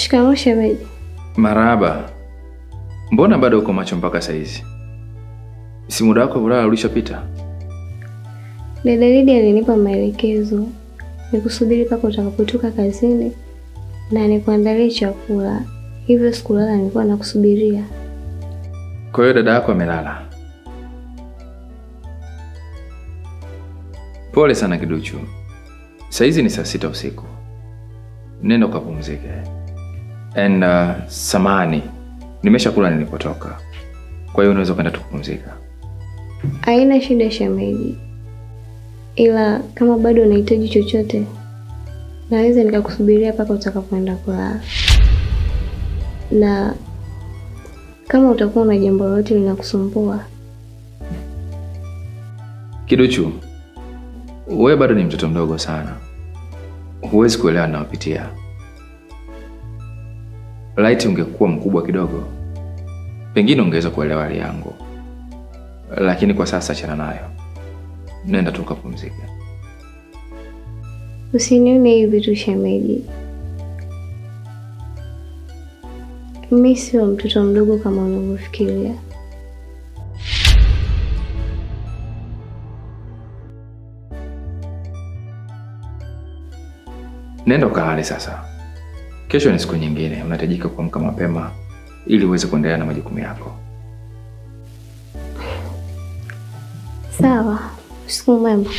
Shikamoo shemeji. Marahaba. Mbona bado uko macho mpaka saizi? Si muda wako kulala ulishapita? Dada Lidia alinipa maelekezo nikusubiri mpaka utakapotoka kazini na nikuandalie chakula. Hivyo sikulala, nilikuwa nakusubiria. Kwa hiyo dada yako amelala? Pole sana Kiduchu. Saizi ni saa 6 usiku. Nenda ukapumzike. And samahani, nimeshakula nilipotoka. Kwa hiyo unaweza kwenda tukupumzika. Haina shida shemeji. Ila kama bado unahitaji chochote, naweza nikakusubiria mpaka utakapoenda kulala. Na kama utakuwa na jambo lolote linakusumbua. Kiduchu, wewe bado ni mtoto mdogo sana. Huwezi kuelewa ninayopitia. Laiti ungekuwa mkubwa kidogo, pengine ungeweza kuelewa hali yangu. Lakini kwa sasa achana nayo. Nenda tu ukapumzike. Usinione hivi tu shemeji. Mimi sio mtoto mdogo kama unavyofikiria. Nenda ukalale sasa. Kesho ni siku nyingine, unahitajika kuamka mapema ili uweze kuendelea na majukumu yako. Sawa, usiku mwema.